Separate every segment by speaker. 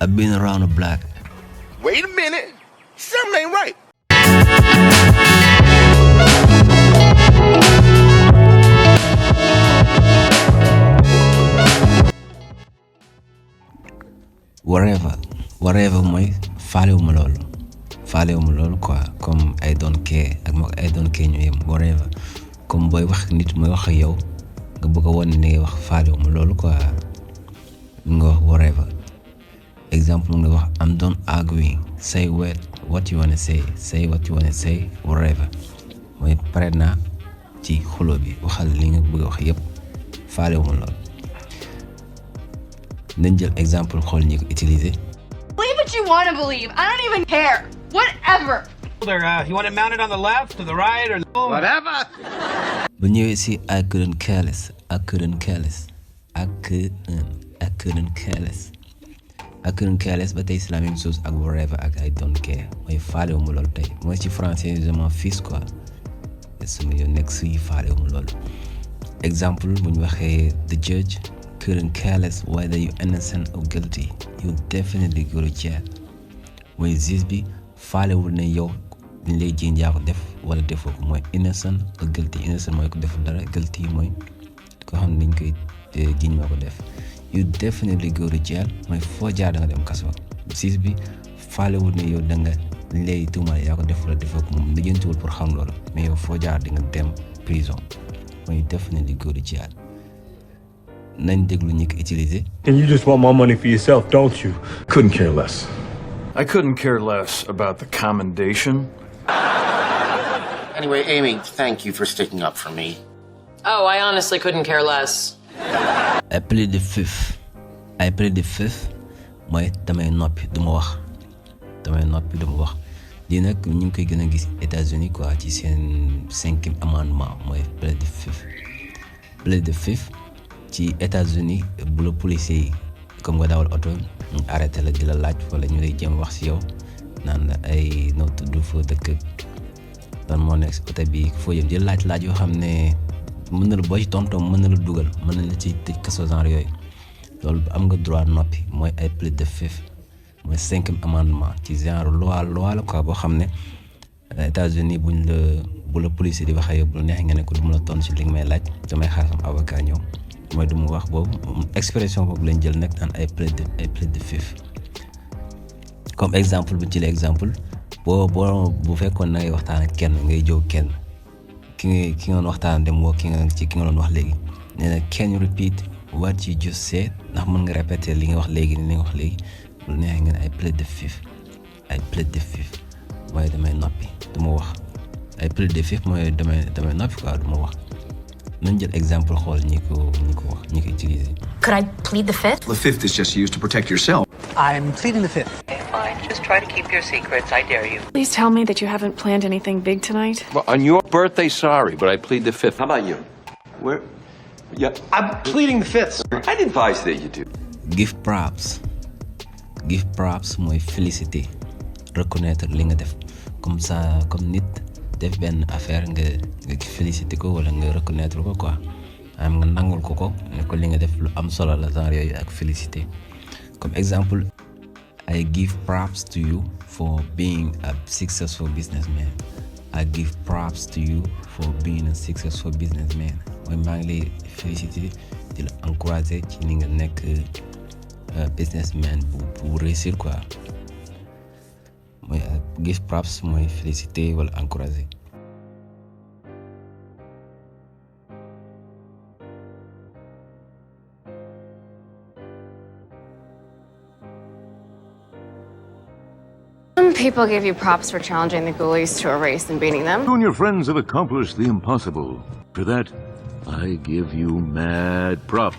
Speaker 1: I've been around the block.
Speaker 2: Wait a minute. Something ain't right.
Speaker 1: whatever mooy faalewuma loolu quoi comme I don't care ak moom I don't care ñu yem whatever comme booy wax nit mooy wax ak yow nga bëgg a wan ne ngay wax faalewuma loolu quoi nga wax whatever. Exemple nga wax I'm done arguing, say what you wanna say whatever mooy pare naa ci xulo bi waxal li nga bëgg a wax yëpp faalewuma loolu. nañ jël exemple xool ñi ko utiliser.
Speaker 3: Believe what you want to believe. I don't even care. Whatever.
Speaker 4: You want it mounted on the left, to the right, or
Speaker 2: Whatever.
Speaker 1: bu ñëwee si I couldn't care less ba tey c'est la même chose ak whatever ak I don't care mooy faalewuma loolu tey mooy ci français je m'en fiche quoi suma yoon nekk si faalewuma loolu. Exemple bu ñu waxee the judge couldn't care less whether you innocent or guilty, you definitely go to jail mooy juge bi faalewul ne yow dañ lay jiiñ yaa ko def wala defoo ko mooy innocent or guilty. Innocent mooy ko deful dara, guilty mooy ko xam ne dañ koy jiiñ moo ko def. You definitely go to jail mooy foo jaar da nga dem kaso. Juge bi faalewul ne yow dañ lay tuumal yaa ko def wala defoo ko moom lijjantiwul pour xam loolu mais yow foo jaar di nga dem prison mooy definitely go to jail. nañ déglu ñi ko utiliser.
Speaker 5: And you just want more money for yourself, don't you?
Speaker 6: Couldn't care less.
Speaker 7: I couldn't care less about the commendation.
Speaker 2: Anyway, Amy, thank you for sticking up for me.
Speaker 8: Oh, I honestly couldn't care less.
Speaker 1: I plead the fifth mooy damay noppi duma wax lii nag ñu ngi koy gën a gis États-Unis quoi ci seen 5e amendement mooy plead the fifth ci États-Unis bu la policier yi comme nga dawal oto ñu arrêté la di la laaj wala ñu lay jéem wax si yow naan la ay noo tudd foo dëkk lan moo nekk si oto bi foo yëm di laaj yoo xam ne mën na la boo ci tontoom mën na la dugal mën na la ci tëj kaso genre yooyu loolu am nga droit noppi mooy ay plead the fifth mooy 5e amendement ci genre loi la quoi boo xam ne États-Unis bu la policier di waxee yow bu la neex nga ne ko du ma la tontu ci li nga may laaj damay xaar sama avocat ñëw mooy du mu wax boobu expression boobu lañ jël nag naan ay plead the fifth. comme exemple bu jëlee exemple bu fekkoon na ngay waxtaan ak kenn ngay jow kenn ki nga doon waxtaan dem woo ki nga doon wax léegi nee na can you repeat what you just said ndax mën nga répéter li nga wax léegi ni nga wax léegi bu neexee nga ne ay plead the fifth mooy damay noppi du ma wax ay plead the fifth mooy damay noppi quoi du ma wax. nañ jël exemple xool ñi ko utiliser.
Speaker 9: Could I plead the fifth?
Speaker 6: The fifth is just used to protect yourself.
Speaker 4: I'm pleading the fifth.
Speaker 10: Okay, fine. Just try to keep your secrets. I dare you.
Speaker 11: Please tell me that you haven't planned anything big tonight.
Speaker 12: Well, on your birthday, sorry, but I plead the fifth. How about you? Where? Yeah.
Speaker 4: I'm pleading the fifth.
Speaker 12: I'd advise that you do.
Speaker 1: Give props mooy féliciter reconnaître li nga def comme nit def benn affaire nga féliciter ko wala nga reconnaître ko quoi am nga nangul ko ne ko li nga def lu am solo la genre yooyu ak féliciter. comme exemple I give props to you for being a successful businessman. I give props to you for being a successful businessman mooy maa ngi lay féliciter di la encourager ci ni nga nekk businessman bu réussir quoi mooy give props mooy féliciter wala encourager.
Speaker 11: Some people give you props for challenging the ghoulies to a race and beating them.
Speaker 13: You and your friends have accomplished the impossible. For that, I give you mad props.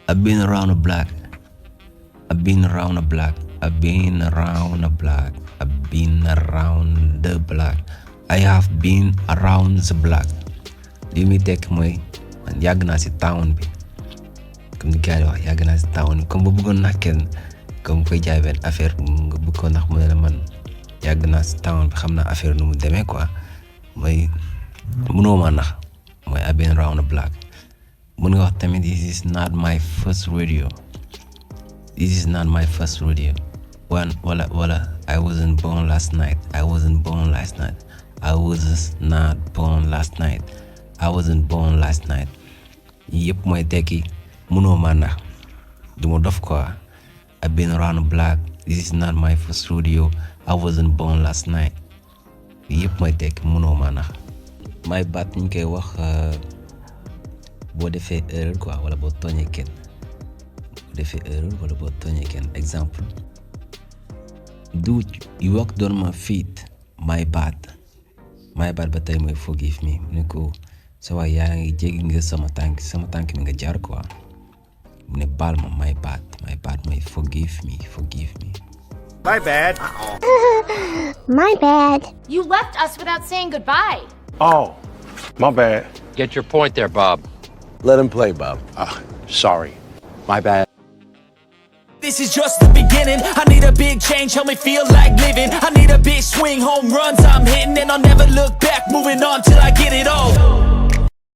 Speaker 1: I've been around the block. I have been around the block. li muy tekk mooy man yàgg naa si town bi comme ni gars yi wax yàgg naa si town bi comme bu bëggoon nax kenn comme koy jaay benn affaire nga bëgg ko nax mu ne la man yàgg naa si town bi xam naa affaire nu mu demee quoi mooy mënoo ma nax mooy I've been around the block. mën nga wax tamit this is not my first rodeo. This is not my first rodeo. Wala, I wasn't born last night. I wasn't born last night. I was not born last night. I wasn't born last night. Yëpp mooy tekki mënoo ma nax duma dof quoi. I've been around the block. This is not my first rodeo. I wasn't born last night. Yëpp mooy tekki mënoo ma nax. My bad ñu koy wax boo defee erreur quoi wala boo tooñee kenn. Boo defee erreur wala boo tooñee kenn. Exemple. Dude, you walked on my feet. My bad. My bad ba tey mooy forgive me. Mu ne ko sa waay yaa ngi jéggi nga sama tànk mi nga jaar quoi. Mu ne baal ma my bad mooy forgive me.
Speaker 2: My bad.
Speaker 3: My bad. You left us without saying goodbye.
Speaker 5: Oh, my bad.
Speaker 12: Get your point there, Bob.
Speaker 2: Let him play, Bob. Sorry. My bad.
Speaker 9: This is just the beginning. I need a big change, help me feel like living. I need a big swing, home runs I'm hitting, and I'll never look back, moving on till I get it all.